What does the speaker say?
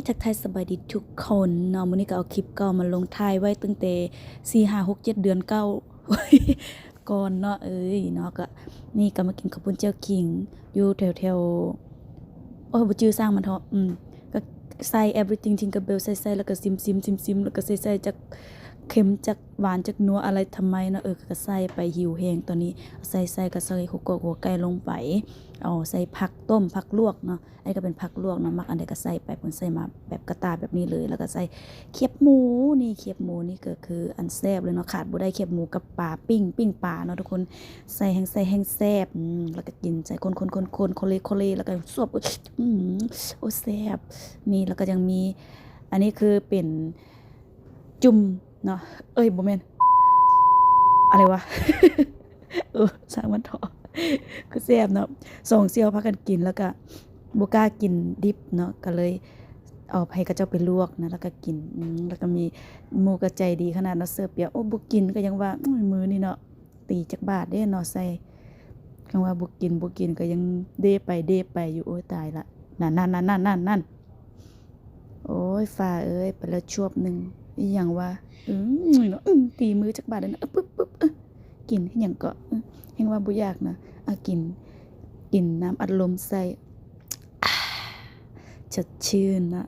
ທັກທາຍສະບາຍດີທຸກຄົນເນາະ, ມື້ນີ້ກໍເອົາຄລິບເກົ່າມາລົງ ຖ່າຍໄວ້ຕັ້ງແຕ່ສີ່ ຫ້າ ຫົກ ເຈັດ ເດືອນເກົ້າກ່ອນເນາະ. ເອີຍເນາະ ກໍນີ້ກໍມາກິນເຂົ້າປຸ້ນແຈ່ວຂິງຢູ່ແຖວໆ ໂອ້ຍ ບໍ່ຈື່ ຊ່າງມັນເທາະ. ອືມ ກໍໃສ່ everything Tinker Bell ໃສ່ໆ ແລ້ວກໍຊິມໆ ຊິມໆ ແລ້ວກໍໃສ່ໆ ຈັກເຄັມ ຈັກຫວານ ຈັກນົວ ອະໄລທຳໄມເນາະ. ເອີ ກໍໃສ່ໄປ ຫິວແຮງຕອນນີ້. ໃສ່ໆ ກໍໃສ່ຫົວກອກຫົວໄກ່ລົງໄປ, ເອົາໃສ່ຜັກຕົ້ມ ຜັກລວກເນາະ. ອັນນີ້ກໍເປັນຜັກລວກເນາະ, ມັກອັນໃດກໍໃສ່ໄປ. ເພິ່ນໃສ່ມາແບບກະຕ່າແບບນີ້ເລີຍ, ແລ້ວກໍໃສ່ຄຽບໝູ. ນີ້ຄຽບໝູນີ້ກໍຄືອັນແຊບເລີຍເນາະ, ຂາດບໍ່ໄດ້ຄຽບໝູກັບປາປີ້ງ, ປີ້ງປາເນາະທຸກຄົນ. ໃສ່ແຮງ ໃສ່ແຮງແຊບ. ອືມ ແລ້ວກໍກິນໃສ່ ຄົນໆໆໆ ໂຄເລໂຄເລ ແລ້ວກໍສວບ. ອືມ ໂອ້ ແຊບ. ນີ້ ແລ້ວກໍຍັງມີ ອັນນີ້ຄືເປັນຈຸ່ມເນາະ, ເອີຍ ບໍ່ແມ່ນ ອະໄລວະ ເອີ ຊ່າງມັນເຖາະ. ຄືແຊບເນາະ, ສອງສ່ຽວພາກັນກິນ ແລ້ວກະບໍ່ກ້າກິນດິບເນາະ, ກະເລີຍເອົາໃຫ້ເຂົາເຈົ້າໄປລວກນະ ແລ້ວກະກິນ. ອືມ ແລ້ວກະມີໝູ່ກໍໃຈດີຂະໜາດເນາະ, ເສີບປຽກ. ໂອ້ ບໍ່ກິນກໍຍັງວ່າ ອືມ ມື້ນີ້ເນາະ ຕີຈັກບາດເດ້ເນາະ ໃສ່ ຄັນວ່າບໍ່ກິນ ບໍ່ກິນກໍຍັງເດ້ໄປ ເດ້ໄປຢູ່. ໂອ້ຍ ຕາຍລະ ນັ້ນໆໆໆໆ. ໂອ້ຍ ຟ້າເອີຍ ໄປແລ້ວຈວບໜຶ່ງ. ອີ່ຫຍັງວະ? ອືມ ເນາະ ອືມ ຕີມືຈັກບາດເດ້ເນາະ. ອຶບ ປຶບ ປຶບ ເອີ ກິນເຮັດຫຍັງເກາະ? ເອີ ແຮງວ່າບໍ່ຢາກນະ. ອາ ກິນ ກິນນ້ຳອັດລົມໃສ່ ອາ ສົດຊື່ນເນາະ.